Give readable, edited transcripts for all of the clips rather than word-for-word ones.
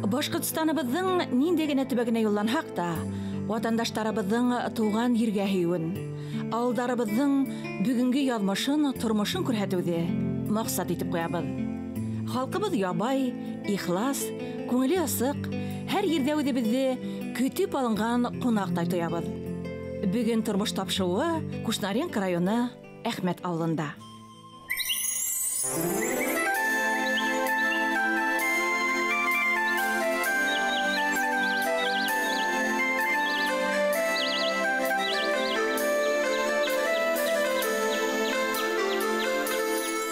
Башҡортостаныбыҙҙың ниндәй генә төбәгенә юлланһаҡ та, ватандаштарыбыҙҙың тыуған ергә һөйөүен, ауылдарыбыҙҙың бөгөнгө яҙмышын, тормошон күрһәтеүҙе маҡсат итеп ҡуябыҙ. Халҡыбыҙ ябай, ихлас, күңеле асыҡ, һәр ерҙә үҙебеҙҙе көтөп алынған ҡунаҡтай тоябыҙ. Бөгөн тормош тапшыуы Кушнаренко районы Әхмәт ауылында.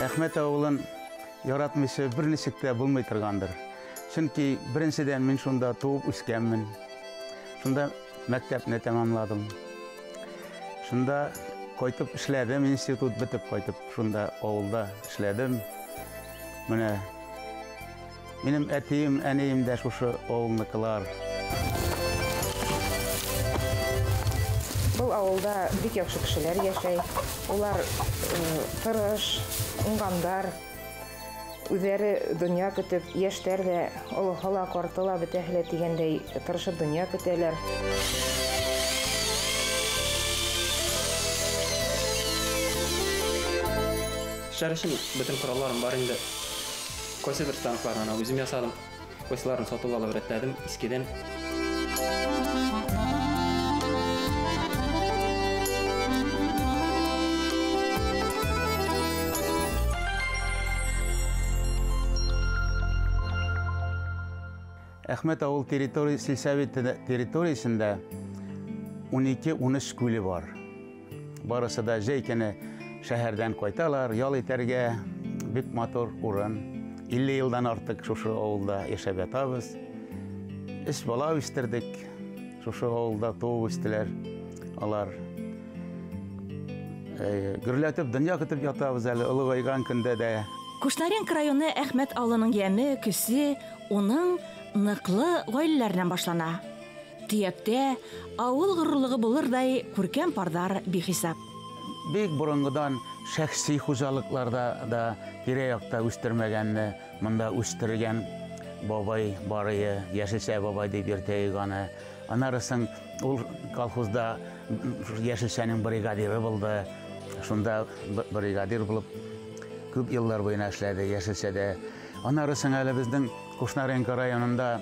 Әхмәт ауылын яратмайса бер нисек тә булмай торғандыр. Сөнки беренседән мин шунда тыуып үҫкәнмен. Шунда мәктәпне тамамладым. Шунда ҡайтып эшләдем, институт бөтөп ҡайтып шунда ауылда эшләдем. Менә минең әтием, әнейем дә шушы ауылныҡылар. Был ауылда бик яҡшы кешеләр йәшәй. Улар тырыш, уңғандар, үҙҙәре донъя көтөп, йәштәр ҙә, олоһо ла, ҡарты ла бөтәһе лә тигәндәй тырышып донъя көтәләр. Эшләр өсөн бөтөн ҡоралларым бар инде. Ҡайсы бер станокларын үҙем яһаным, ҡайсыларын сатып алып рәтләдем иҫкедән. Әхмәт ауыл территория сельсовет территориясында 12-13 күле бар. Барысы да җәй көне шәһәрдән ҡайталар, ял итәргә. Бик матур урын. 50 йылдан артыҡ шушы ауылда йәшәп ятабыҙ. Өс бала үҫтерҙек. Шушы ауылда тыуып үҫтеләр алар. Гөрләтеп донъя көтөп ятабыҙ әле олоғайған көндә дә. Кушнаренко районы Әхмәт ауылының йәме, көсө уның ныҡлы ғаиләләренән башлана. Төйәктә ауыл ғорурлығы булырҙай күркәм парҙар бихисап. Бик боронғодан шәхси хужалыҡларҙа да тирә-яҡта үҫтермәгәнне мында үҫтергән бабай барыйы, йәшелсә бабай тип йөрөтәйек аны. Анарысын ул колхозда йәшелсәнең бригадиры булды. Шунда бригадир булып күп йыллар буйына эшләде йәшелсәдә. Анарысын әле беҙҙең Кушнаренко районында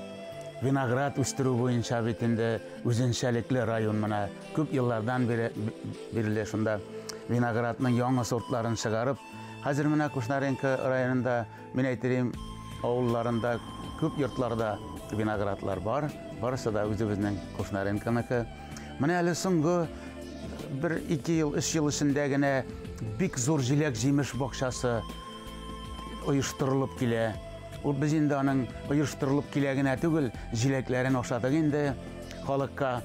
виноград үҫтереү буйынса бит инде үҙенсәлекле район менә күп йылларҙан бирле шунда виноградның яңы сортларын сығарып, хәҙер менә Кушнаренко районында, мин әйтерем, ауылларында күп йортларда виноградлар бар, барысы да үҙебеҙҙең Кушнаренконыҡы. Менә әле һуңғы бер ике йыл, өс йыл эсендә генә бик ҙур еләк-емеш баҡсасы ойошторолоп килә. Ул беҙ инде аның ойошторолоп килә генә түгел, еләкләрен ашадыҡ инде, халыҡҡа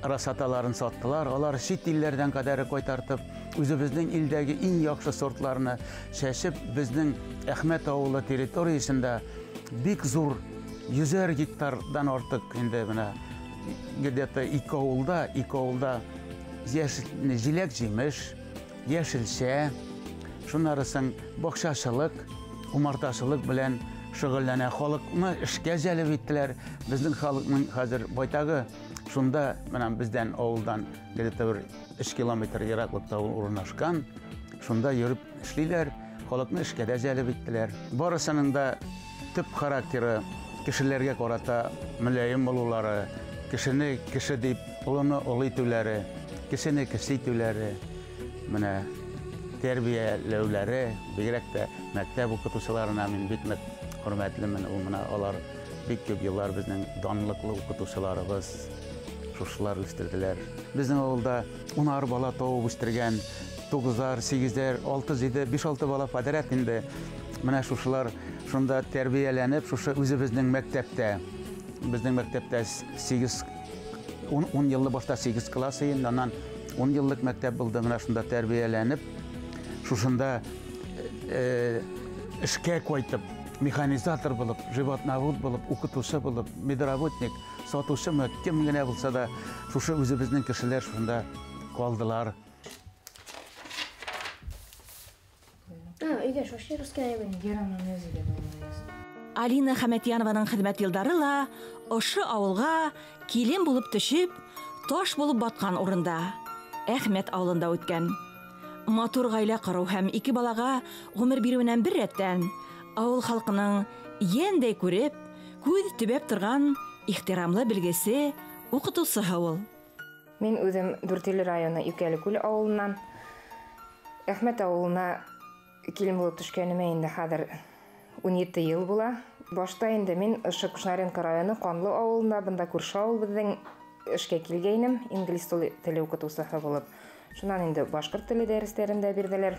расаталарын саттылар. Алар сит илдәрҙән ҡәҙәре ҡайтартып, үҙебеҙҙең илдәге иң яҡшы сортларны сәсеп, беҙҙең Әхмәт ауылы территориясында бик ҙур 100 гектарҙан артыҡ инде менә где-то ике ауылда еләк-емеш, йәшелсә, шунарысын баҡсасылыҡ, умартасылыҡ белән шөғөлләнә. Халыҡны эшкә йәлеп иттеләр. Беҙҙең халыҡның хәҙер байтағы шунда менән беҙҙән ауылдан где-то бер 3 километр йыраҡлыҡта урынлашҡан. Шунда йөрөп эшләйләр, халыҡны эшкә дә йәлеп иттеләр. Барысының да төп характеры кешеләргә ҡарата мөләйем булыулары, кешене кеше тип олоно оло итеүләре, кешене кеше итеүләре, менә тәрбиәләүләре, бигерәк тә мәктәп уҡытыусыларына мин бик ныҡ хөрмәтлемен. Ул менә алар бик күп йыллар беҙҙең данлыҡлы уҡытыусыларыбыҙ, шушылар үҫтерҙеләр. Беҙҙең ауылда 10 бала тыуып үҫтергән, 9-ар, 8-әр, 6, 7, 5-6 бала подряд инде. Менә шушылар шунда тәрбиәләнеп, шушы үҙебеҙҙең мәктәптә, беҙҙең мәктәптә 8, 10 йыллы башта 8 класс инде, аннан 10 йыллыҡ мәктәп булды. Менә шунда тәрбиәләнеп, шушында эшкә ҡайтып, механизатор булып, животновод булып, уҡытыусы булып, медработник, сатыусымы, кем генә булса да, шушы үҙебеҙҙең кешеләр шунда ҡалдылар. Алина Хәмәтйәнованың хеҙмәт йылдары ла ошо ауылға килен булып төшөп, таш булып батҡан урында, Әхмәт ауылында үткән. Матур ғаилә ҡороу һәм ике балаға ғүмер биреүенән бер рәттән ауыл халҡының йәндәй күреп, күҙ төбәп торған ихтирамлы белгесе, уҡытыусыһы ул. Мин үҙем Дүртөйлө районы Юкәлекүл ауылынан. Әхмәт ауылына килен булып төшкәнемә инде хәҙер 17 йыл була. Башта инде мин ошо Кушнаренко районы Ҡанлы ауылында, бында күрше ауыл беҙҙең, эшкә килгәйнем, инглиз теле уҡытыусыһы булып. Шунан инде башҡорт теле дәрестәрен дә бирҙеләр.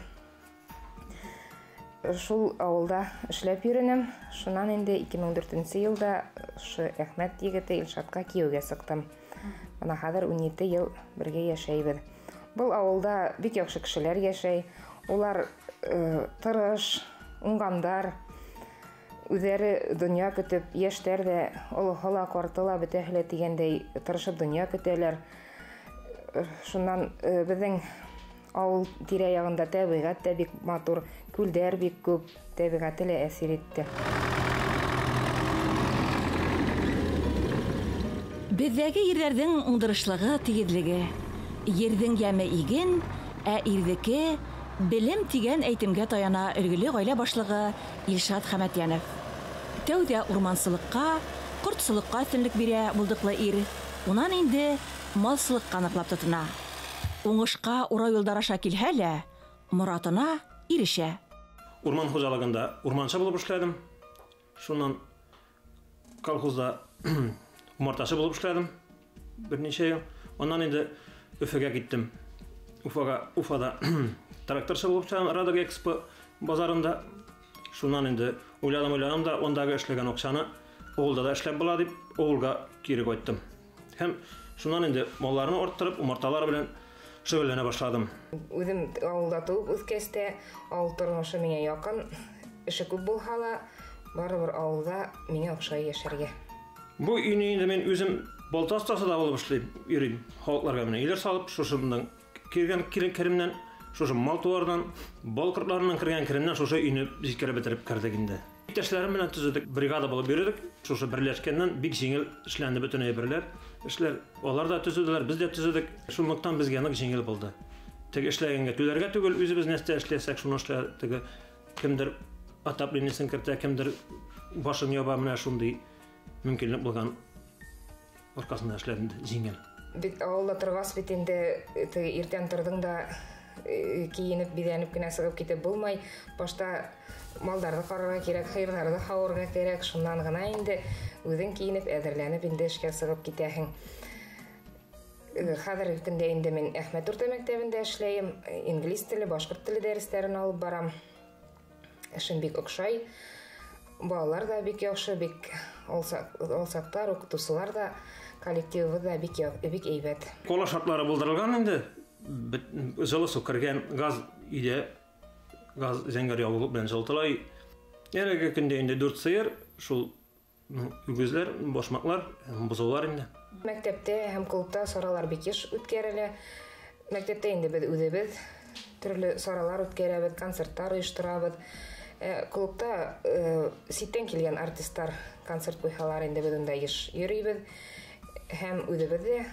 Шул ауылда эшләп йөрөнөм. Шунан инде 2004 йылда ошо Әхмәт егете Илшатҡа кейәүгә сыҡтым. Бына хәҙер 17 йыл бергә йәшәйбеҙ. Был ауылда бик яҡшы кешеләр йәшәй. Улар тырыш, уңғандар, үҙҙәре донъя көтөп, йәштәр ҙә, олоһо ла, ҡарты ла, бөтәһе лә тигәндәй тырышып донъя көтәләр. Шунан беҙҙең ауыл тирә-яғында тәбиғәт тә бик матур, күлдәр бик күп, тәбиғәте лә әсир итте. Беҙҙәге ерҙәрҙең уңдырышлығы, тигеҙлеге. Ерҙең йәме иген, ә ирҙеке белем тигән әйтемгә таяна өлгөлө ғаилә башлығы Илшат Хәмәтйәнов. Тәүҙә урмансылыҡҡа, ҡортсолоҡҡа өҫтөнлөк бирә булдыҡлы ир, унан инде малсылыҡҡа ныҡлап тотона. Уңышҡа урау юлдар аша килһә лә, моратына ирешә. Урман хужалығында урмансы булып эшләдем. Шунан колхозда умартасы булып эшләдем бер нисә йыл. Унан инде Өфөгә киттем. Уфада тракторсы булып эшләдем, Радуга Экспо базарында. Шунан инде уйланым да, ондағы эшләгән аҡсаны ауылда да эшләп була дип, ауылға кире ҡайттым. Һәм шунан инде малларны арттырып, умарталар белән шөгыльләнә башладым. Үҙем ауылда тыуып үҫкәс тә, ауыл тормошо миңә яҡын, эше күп булһа ла, барыбер ауылда миңә оҡшай йәшәргә. Бу өйне инде мин үҙем балта оҫтаһы да булып эшләйем, йөрөйм. Халыҡларға менән өйҙәр салып, шушындан килгән керемдән, шушы мал-тыуарҙан, бал ҡортларынан кергән керемдән шушы өйне җиткереп бетереп керҙек инде. Иптәшләрем менән төзөдек, бригада булып йөрөдек. Шушы берләшкәннән бик җиңел эшләнде бөтен әйберләр. Эшләр, алар да төзөделәр, без дә төзөдек. Шунлыктан безгә нык җиңел булды. Теге эшләгәнгә түләргә түгел, үзебез нәрсә эшләсәк, шуны эшлә, теге кемдер отоплениесен кертә, кемдер башын яба, менә шундый мөмкинлек булган аркасында эшләдем, җиңел. Бит ауылда торғас бит инде теге иртән торҙоң да кейенеп, биҙәнеп кенә сығып китеп булмай. Башта малдарҙы ҡарарға кәрәк, һыйырҙарҙы һауырға кәрәк. Шунан ғына инде үҙең кейенеп, әҙерләнеп инде эшкә сығып китәһең. Хәҙерге көндә инде мин Әхмәт урта мәктәбендә эшләйем. Инглиз теле, башҡорт теле дәрестәрен алып барам. Эшем бик оҡшай. Балалар ҙа бик яҡшы, бик алсаҡтар, уҡытыусылар ҙа, коллективыбыҙ ҙа бик һәйбәт. Ҡала шартлары булдырылған инде. Жылы сыу кергән, газ өйҙә, газ зәңгәр ягулыҡ белән жылытыла. Әлеге көндә инде 4 сыйыр, шул үгеҙләр, башмаҡлар, быҙаулар инде. Мәктәптә һәм клубта саралар бик йыш үткәрелә. Мәктәптә инде беҙ үҙебеҙ төрлө саралар үткәрәбеҙ, концерттар ойошторабыҙ. Клубта ситтән килгән артисттар концерт ҡуйһалар инде беҙ унда йыш йөрөйбөҙ һәм үҙебеҙ ҙә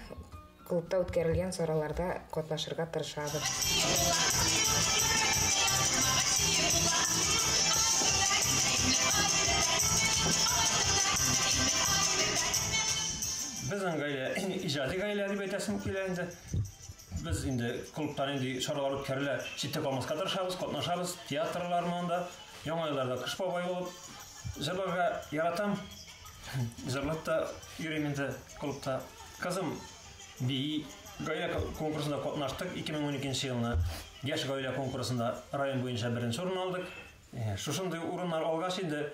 клубта үткәрелгән сараларҙа ҡатнашырға тырышабыҙ. Беҙҙең ғаилә ижади ғаилә тип әйтәсем килә инде. Беҙ инде клубта ниндәй саралар үткәрелә, ситтә ҡалмаҫҡа тырышабыҙ, ҡатнашабыҙ, театрлар менән дә, яңы йылдарҙа Ҡыш бабай булып җырларға яратам. Җырлап та йөрөйм инде клубта. Ҡыҙым бейей, ғаилә конкурсында ҡатнаштыҡ 2012 йылны. Йәш ғаилә конкурсында район буйынса беренсе урын алдыҡ. Шушындай урыннар алғас инде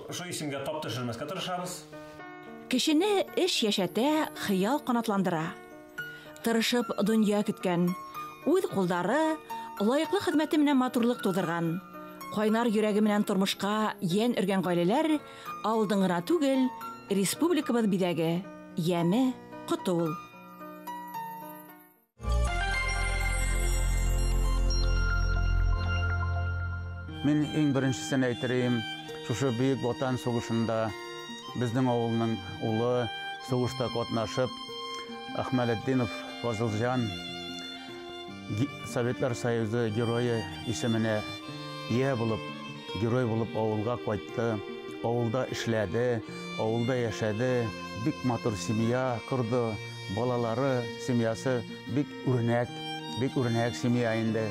ошо исемгә тап төшөрмәҫкә тырышабыҙ. Кешене эш йәшәтә, хыял ҡанатландыра. Тырышып донъя көткән, үҙ ҡулдары лайыҡлы хеҙмәте менән матурлыҡ тыуҙырған, ҡайнар йөрәге менән тормошҡа йән өргән ғаиләләр ауылдың ғына түгел, республикабыҙ биҙәге, йәме, ҡото ул. Мин иң беренсеһен әйтерем, Шушы Бөйөк Ватан һуғышында беҙҙең ауылының улы һуғышта ҡатнашып, Әхмәлетдинов Фазылжан Советлар Союзы геройы исеменә эйә булып, герой булып ауылға ҡайтты, ауылда эшләде, ауылда йәшәде, бик матур семья ҡорҙо, балалары, семьясы бик үрнәк семья инде.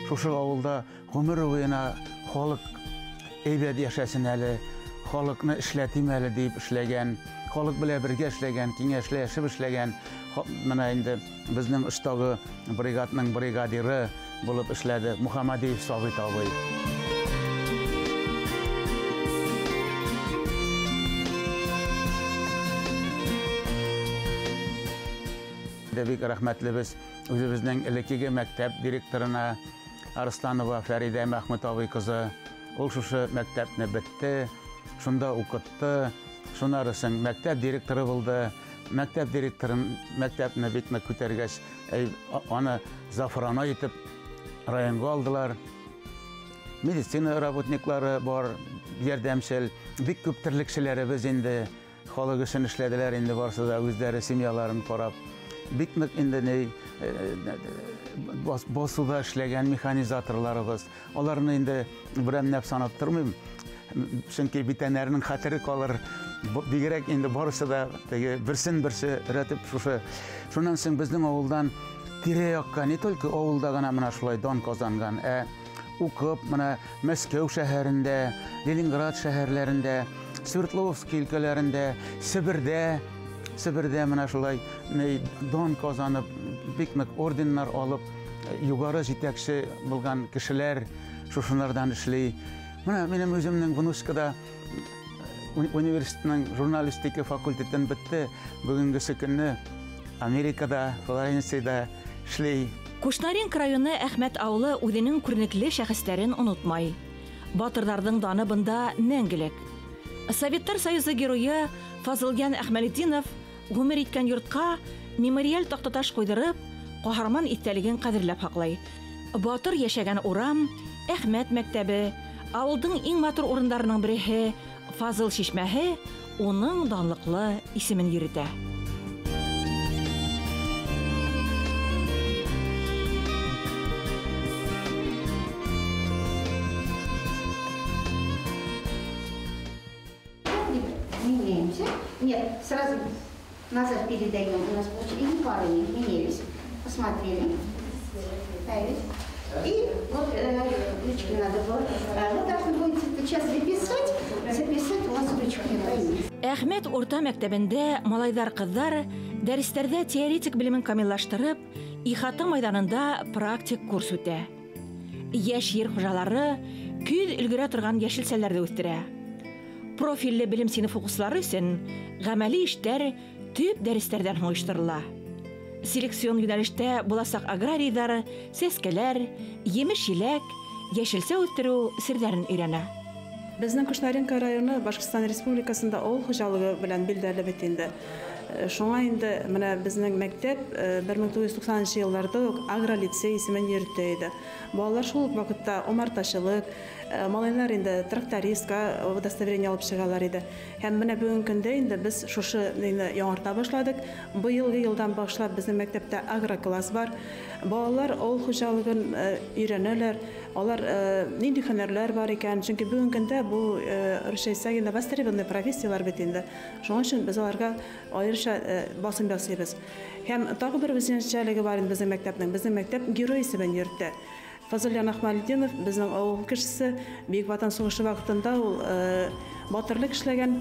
Шушы ауылда ғүмер буйына халыҡ әйбәт йәшәсен әле, халыҡны эшләтим әле тип эшләгән, халыҡ белән бергә эшләгән, киңәшләшеп эшләгән. Мына инде беҙҙең оштағы бригадның бригадиры булып эшләде Мөхәммәдиев Сабит абый. Бик рәхмәтлебеҙ үҙебеҙҙең элеккеге мәктәп директорына Арысланова Фәриҙә Мәхмүт абый ҡыҙы. Ул шушы мәктәпне бөттө, шунда уҡытты, шунан һуң мәктәп директоры булды. Мәктәп директорын мәктәпне бик ныҡ күтәргәс, аны зафрана итеп районға алдылар. Медицина работниклары бар, ярҙәмсел, бик күп терлекселәребеҙ инде халыҡ өсөн эшләделәр инде, барысы да үҙҙәре семьяларын ҡарап. Бик ныҡ инде басыуҙа эшләгән механизаторларыбыҙ, аларны инде берәмләп санап тормайым, сөнки бүтәннәренең хәтере ҡалыр. Бигерәк инде барысы да теге берсен берсе өйрәтеп шушы. Шунан һуң беҙҙең ауылдан тирә-яҡҡа, не только ауылда ғына мына шулай дан ҡаҙанған, ә уҡып мына Мәскәү шәһәрендә, Ленинград шәһәрләрендә, Свердловск өлкәләрендә, Себерҙә мына шулай дан ҡаҙанып, бик ныҡ ордендар алып, юғары етәксе булған кешеләр шушыларҙан эшләй. Мына минең үҙемдең внучка да университетның журналистика факультетын бөттө. Бөгөнгөсө көнө Америкада, Флоренцияда эшләй. Кушнаренко районы Әхмәт ауылы үҙенең күренекле шәхестәрен онотмай. Батырҙарҙың даны бында мәңгелек. Советтар Союзы геройы Фазылйан Әхмәлетдинов ғүмер иткән йортҡа мемориаль таҡтаташ ҡуйҙырып, ҡаһарман иҫтәлеген ҡәҙерләп һаҡлай. Батыр йәшәгән урам, Әхмәт мәктәбе, ауылдың иң матур урындарының береһе Фазыл шишмәһе уның данлыҡлы исемен йөрөтә. Меняемся. Нет, сразу назад передаем. У нас получили парами, менялись. Посмотрели. И вот ручки надо было. Вы должны будете сейчас записать. Записать у вас ручки. Әхмәт урта мәктәбендә малайҙар-ҡыҙҙар дәрестәрҙә теоретик белемен камиллаштырып, ихата майҙанында практик курс үтә. Йәш ер хужалары көҙ өлгөрә торған йәшелсәләрҙе үҫтерә. Профилле белем синыф уҡыусылары өсөн ғәмәли эштәр төп дәрестәрҙән һуң ойоштороло. Селекцион йүнәлештә буласаҡ аграрийҙар сәскәләр, емеш-еләк, йәшелсә үҫтереү серҙәрен өйрәнә. Беҙҙең Кушнаренко районы Башҡортостан Республикаһында ауыл хужалығы белән билдәле бит инде. Шуңа инде мына беҙҙең мәктәп 1990 йылларҙа уҡ агролицей исемен йөрөтә ине. Балалар шул уҡ ваҡытта умарташылыҡ, малайлар инде трактористка удостоверение алып сығалар ине. Һәм мына бөгөнгө көндә инде беҙ шушы яңырта башланыҡ. Быйылғы йылдан башлап беҙҙең мәктәптә агрокласс бар. Балалар ауыл хужалығын өйрәнәләр. Алар ниндәй һөнәрләр бар икән? Сөнки бөгөнгө көндә был русча әйтһәк инде востребованный профессиялар бит инде. Шуның өсөн беҙ аларға айырыша басым ясайбыҙ. Һәм тағы бер үҙенсәлеге бар инде беҙҙең мәктәпнең. Беҙҙең мәктәп герой исемен йөрөтә. Фазылйан Әхмәлетдинов беҙҙең ауыл кешесе, Бөйөк Ватан һуғышы ваҡытында ул батырлыҡ эшләгән,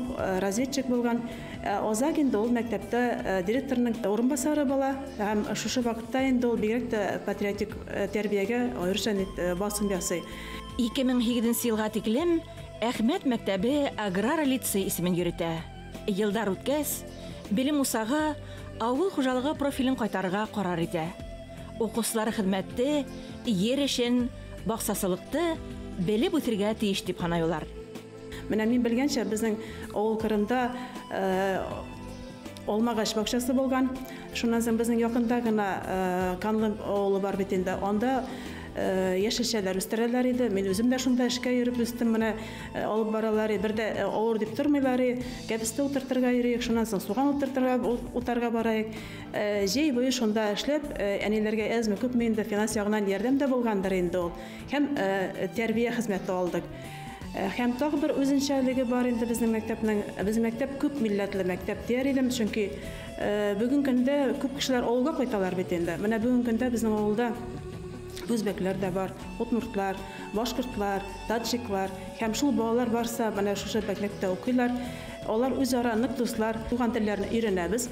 разведчик булған. Азаҡ инде ул мәктәптә директорның урынбаҫары була. Һәм шушы ваҡытта инде ул бигерәк тә патриотик тәрбиәгә айырыша басым ясай. 2008 йылға тиклем Әхмәт мәктәбе аграр лицей исемен йөрөтә. Йылдар үткәс, белем усағы ауыл хужалығы профилен ҡайтарырға ҡарар итә. Уҡыусылар хеҙмәтте, ер эшен, баҡсасылыҡты белеп үҫергә тейеш тип һанай улар. Менә мин белгәнсә, беҙҙең ауыл ҡырында алмағас баҡсасы булған, Шуннан соң безнең якында гына Канлы авылы бар бит инде. Анда яшелчәләр үстерәләр иде. Мин үзем дә шунда эшкә йөреп үстем. Менә алып баралар, бер дә авыр дип тормыйлар. Кәбестә утыртырга йөрик, шуннан соң суган утыртырга утарга барайык. Җәй буе шунда эшләп, әниләргә әзме күпме инде финанс ягыннан ярдәм дә булгандыр инде ул. Һәм тәрбия хезмәте алдык. Һәм тагы бер үзенчәлеге бар инде безнең мәктәпнең. Безнең мәктәп күп милләтле мәктәп дияр идем, чөнки бүген көндә күп кешеләр авылга кайталар бит инде. Менә бүген көндә безнең авылда үзбәкләр дә бар, удмуртлар, башкортлар, таджиклар. Һәм шул балалар барса, менә шушы мәктәптә укыйлар. Алар үзара нык дуслар, туган телләрне өйрәнәбез.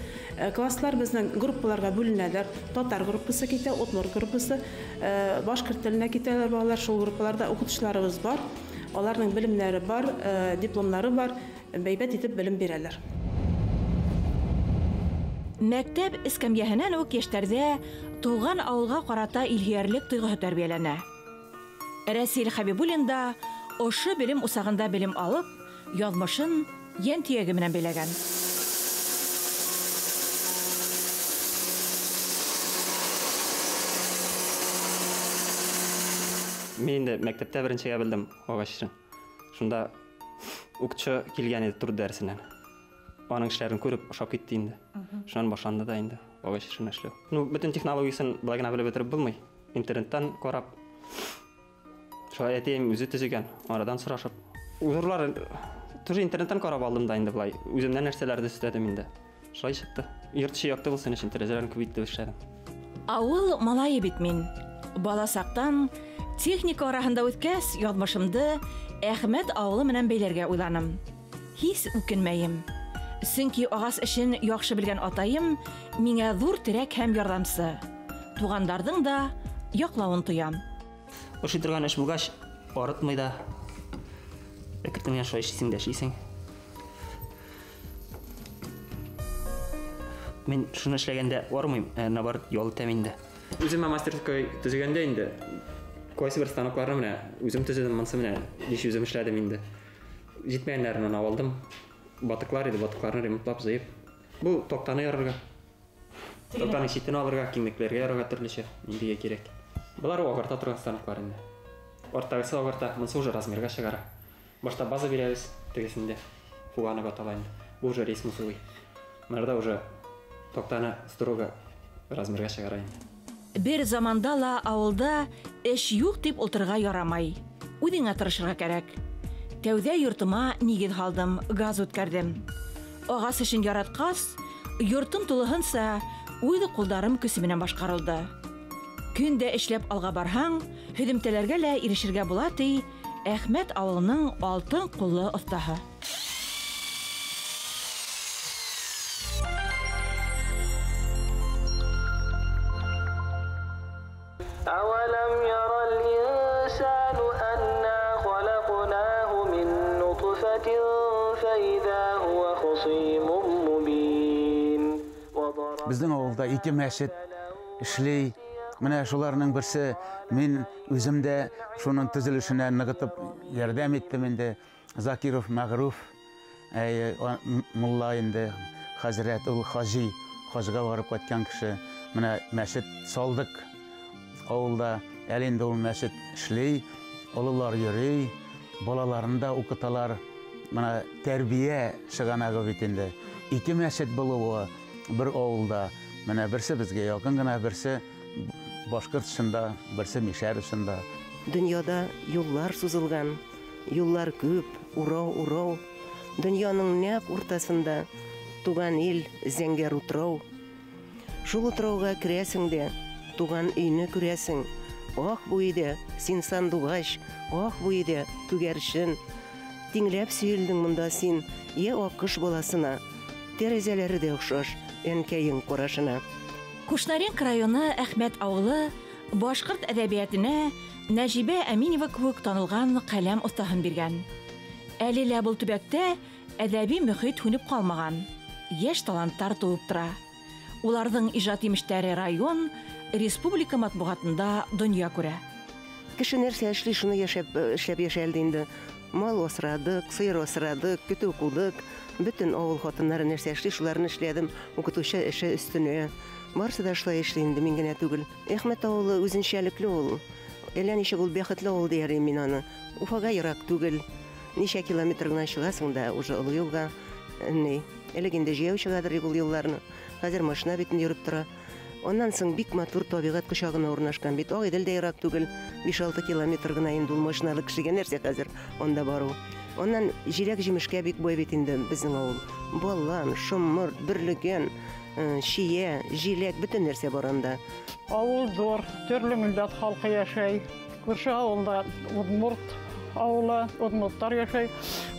Класслар безнең группаларга бүленәләр. Татар группасы китә, удмурт группасы, башкорт теленә китәләр балалар. Шул группаларда укытучыларыбыз бар. Аларның белемнәре бар, дипломнары бар, бәйбәт итеп белем бирәләр. Мәктәп эскәмйәһенән үк яшьләрдә туган авылга карата илһөярлек тойгыһы тәрбияләнә. Рәсил Хәбибуллин да ошо белем усагында белем алып, язмышын йән төяге менән бәйләгән. Мин инде мәктәптә беренчегә белдем агач эшен. Шунда укытучы килгән иде труд дәресеннән. Аның эшләрен күреп ошап китте инде. Шуннан башланды да инде агач эшен эшләү. Ну, бөтен технологиясен былай гына белеп бетереп булмый. Интернеттан карап, шулай әтием үзе төзегән, арадан сорашып. Узорлар тоже интернеттан карап алдым да инде былай. Үземнән нәрсәләрде өстәдем инде. Шулай чыкты. Йорт эче якты булсын өчен тәрәзәләрен күп итеп эшләдем. Авыл малае бит мин. Бала сактан техника араһында үткәс, язмышымды Әхмәт авылы менән бәйләргә уйланым. Һис үкенмәйем. Сөнки ағас эшен яҡшы белгән атайым миңә ҙур терәк һәм ярҙамсы. Туғандарҙың да яҡлауын тоям. Ошый торған эш булғас, арытмай да. Әкертен генә шулай эшлисең дә эшлисең. Мин шуны эшләгәндә армыйм, наоборот, ял итәм инде. Үземә мастерской төзегәндә инде кайсы бер станокларны менә үзем төзедем, монысы менә ничә үзем эшләдем инде. Җитмәгәннәрен ана алдым. Батыклар иде, батыкларны ремонтлап җыеп. Бу токтаны ярырга. Токтаны читен алырга, киңлекләргә ярырга төрлечә, ниндигә кирәк. Болар агарта торган станоклар инде. Арттагысы агарта, монысы уже размерга чыгара. Башта база бирәбез, тегесендә фуганы атала инде. Бу уже рейсмусовый. Монда уже токтаны строго размерга чыгара инде. Бер заманда ла авылда эш юк дип ултырырга ярамай. Үҙеңә тырышырға кәрәк. Тәүҙә йортома нигеҙ һалдым, газ үткәрҙем. Ағас эшен яратҡас, йортом тулыһынса үҙ ҡулдарым көсө менән башҡарылды. Көн дә эшләп алға барһаң, һөҙөмтәләргә лә ирешергә була, ти Әхмәт ауылының алтын ҡуллы оҫтаһы. أولم ير الإنسان أنا خلقناه من نطفة فإذا هو خصيم مبين. Безнең авылда ике мәчет эшли. Менә шуларның берсе мин үзем дә шуның төзелешенә ныгытып ярдәм иттем инде. Закиров Мәгъруф мулла инде, хәзрәт ул хаҗи, хаҗга барып кайткан кеше. Менә мәчет салдык. Авылда әле инде ул мәчет эшли, олылар йөри, балаларын да укыталар. Менә тәрбия чыганагы бит инде. Ике мәчет булуы бер авылда. Менә берсе безгә якын гына, берсе башкорт эшендә, берсе мишәр эшендә. Дөньяда юллар сузылган, юллар күп, урау-урау. Дөньяның нәкъ уртасында туган ил, зәңгәр утрау. Шул утрауга керәсең дә, туган өйне күрәсең. Ах бу өйдә син сандугач, ах бу өйдә күгәрчен. Тиңләп сөелдең монда син, я аккош баласына. Тәрәзәләре дә охшаш әнкәең карашына. Кушнаренко районы Әхмәт авылы башҡорт әҙәбиәтенә Нәжибә Әминева кеүек танылған ҡәләм оҫтаһын биргән. Әле лә был төбәктә әҙәби мөхит һүнеп ҡалмаған. Йәш таланттар тыуып тора. Уларҙың ижад емештәре район, республика матбуғатында донъя күрә. Кеше нәрсә эшли, шуны яшәп, эшләп яшәлде инде. Мал асрадык, сыер асрадык, көтү кудык. Бөтен авыл хатыннары нәрсә эшли, шуларны эшләдем. Укытучы эше өстенә. Барысы да шулай эшли инде, мин генә түгел. Әхмәт авылы үзенчәлекле ул. Әллә ничек ул бәхетле авыл дияр идем мин аны. Уфага ерак түгел. Ничә километр гына чыгасың да уже олы юлга. Ни, элек инде җәяү чыгадыр ул юлларны. Хәзер машина бит инде йөреп тора. Аннан соң бик матур табигать кочагына урнашкан бит. Агыйдел дә ерак түгел. 5-6 километр гына инде ул машиналы кешегә нәрсә хәзер анда бару. Аннан җиләк-җимешкә бик бай бит инде безнең авыл. Балан, шомырт, бөрлегән, чия, җиләк, бөтен нәрсә бар анда. Авыл зур, төрле милләт халкы яшәй. Күрше авылда удмурт авылы, удмуртлар яшәй.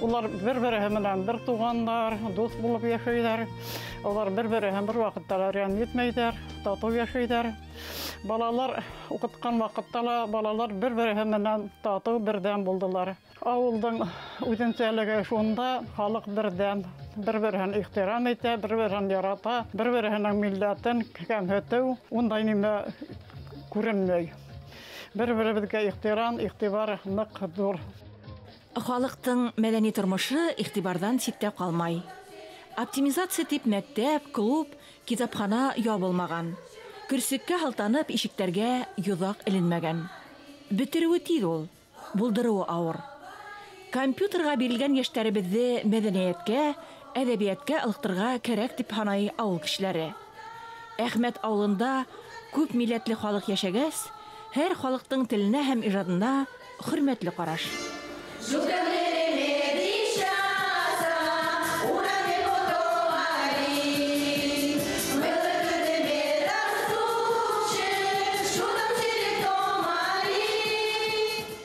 Улар бер-береһе менән бер туганнар, дус булып яшәйләр. Улар бер-береһен бер вакытта ла рәнҗетмәйләр, тату яшәйләр. Балалар укыткан вакытта ла балалар бер-береһе менән тату бердәм булдылар. Авылдың үзенчәлеге шунда, халык бердәм, бер-береһен ихтирам итә, бер-береһен ярата, бер-береһенең милләтен кәмһетү, ундай нимә күренмәй. Бер-беребеҙгә ихтирам, игътибар ныҡ ҙур. Халыҡтың мәҙәни тормошо игътибарҙан ситтә ҡалмай. Оптимизация тип мәктәп, клуб, китапхана ябылмаған. Көрсөккә һалтанып ишектәргә йоҙаҡ эленмәгән. Бөтөрөүе тиҙ ул, булдырыуы ауыр. Компьютерға бирелгән йәштәребеҙҙе мәҙәниәткә, әҙәбиәткә ылыҡтырырға кәрәк тип һанай ауыл кешеләре. Әхмәт ауылында күп милләтле халыҡ йәшәгәс, һәр халыҡтың теленә һәм ижадына хөрмәтле ҡараш.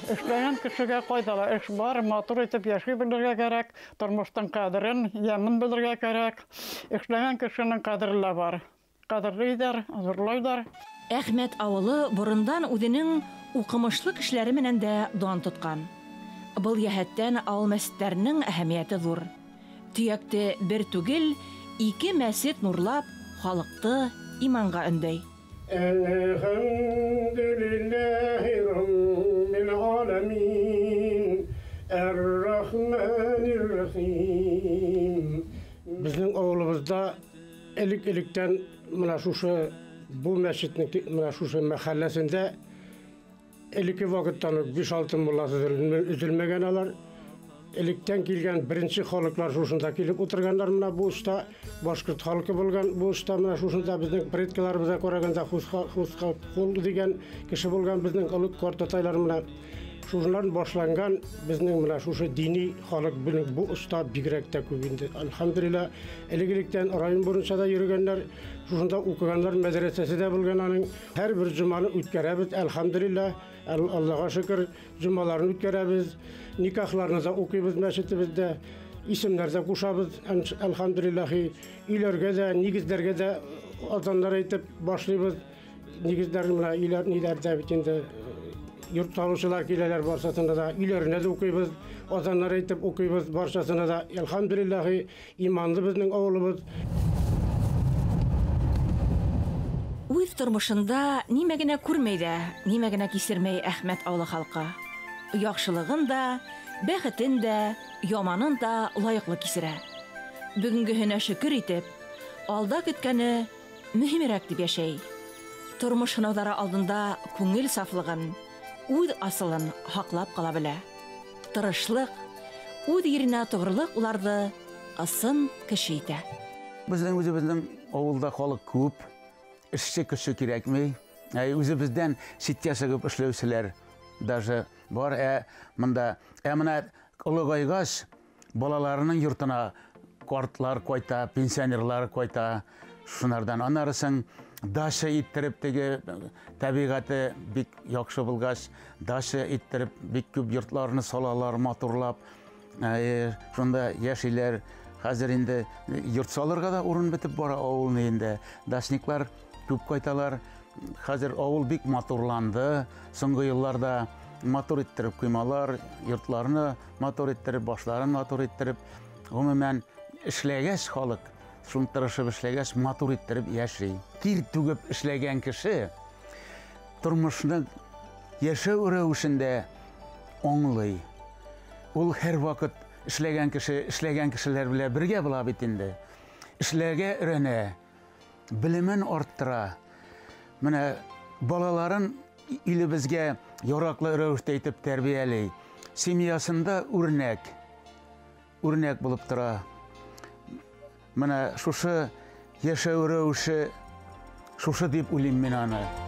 Эшләгән кешегә ҡайҙа ла эш бар, матур итеп йәшәй белергә кәрәк, тормоштоң ҡәҙерен, йәмен белергә кәрәк. Эшләгән кешенең ҡәҙере лә бар. Ҡәҙерләйҙәр, ҙурлайҙар. Әхмәт ауылы борондан үҙенең уҡымышлы кешеләре менән дә дан тотҡан. Был йәһәттән ауыл мәсеттәренең әһәмиәте ҙур. Төйәкте бер түгел, ике мәсет нурлап, халыҡты иманға өндәй. Әлхәмдүлилләһи раббил аламин, ар-рахманир-рахим. Беҙҙең ауылыбыҙҙа элек-электән мына шушы бу мәсеттең мына шушы мәхәлләсендә элекке ваҡыттан уҡ 5-6 мулласы өҙөлмәгән алар. Электән килгән беренсе халыҡлар шушында килеп ултырғандар. Мына бу оста башҡорт халҡы булған, бу оста мына шушында беҙҙең предкаларыбыҙға ҡарағанда Хусха Ҡул тигән кеше булған, беҙҙең оло ҡартатайлар мына шушынан башланған беҙҙең мына шушы дини халыҡ беҙҙең бу оста бигерәк тә күп инде. Әлхәмдүлилләһ, элек-электән район буйынса да йөрөгәндәр, шушында уҡығандар, мәҙрәсәсе дә булған аның. Һәр бер жоманы үткәрәбеҙ, әлхәмдүлилләһ, Аллаға шөкөр, жомаларын үткәрәбеҙ, никахларны да уҡыйбыҙ мәсетебеҙҙә, исемдәр ҙә ҡушабыҙ, әлхәмдүлилләһ, өйләргә ҙә, нигеҙҙәргә ҙә аҙандар әйтеп башлайбыҙ. Нигеҙҙәр мына өйләр ниләрҙә бит инде йорт салыусылар киләләр барсаһына да, өйләренә дә уҡыйбыҙ, аҙандар әйтеп уҡыйбыҙ барсаһына да. Әлхәмдүлилләһ, иманлы беҙҙең ауылыбыҙ. Үҙ тормошонда нимә генә күрмәй ҙә, нимә генә кисермәй Әхмәт ауылы халҡы. Яҡшылығын да, бәхетен дә, яманын да лайыҡлы кисерә. Бөгөнгөһөнә шөкөр итеп, алда көткәне мөһимерәк тип йәшәй. Тормош һынауҙары алдында күңел сафлығын, үҙ асылын һаҡлап ҡала белә. Тырышлыҡ, үҙ еренә тоғролоҡ уларҙы ысын кеше итә. Беҙҙең үҙебеҙҙең ауылда халыҡ күп, эшсе кеше кәрәкмәй. Үҙебеҙҙән ситкә сығып эшләүселәр даже бар. Мында, мына олоғайғас балаларының йортона ҡартлар ҡайта, пенсионерлар ҡайта. Шунардан анарысын дача иттереп, теге тәбиғәте бик яҡшы булғас, дача иттереп бик күп йортларны салалар, матурлап, шунда йәшиләр. Хәҙер инде йорт салырға да урын бөтөп бара ауылны инде. Дачниклар күп ҡайталар. Хәҙер ауыл бик матурланды. Һуңғы йылларҙа матур иттереп ҡуймалар, йортларны матур иттереп, башларын матур иттереп, ғөмүмән эшләгәс халыҡ, шуны тырышып эшләгәс матур иттереп йәшәй. Тир түгеп эшләгән кеше тормошның йәшәү рәүешендә аңлай. Ул һәр ваҡыт эшләгән кеше, эшләгән кешеләр белән бергә була бит инде. Эшләргә өйрәнә. Белемен арттыра. Менә балаларын илебеҙгә яраҡлы рәүештә итеп тәрбиәләй. Семьясында үрнәк, үрнәк булып тора. Менә шушы йәшәү рәүеше, шушы дип уйлыйм мин аны.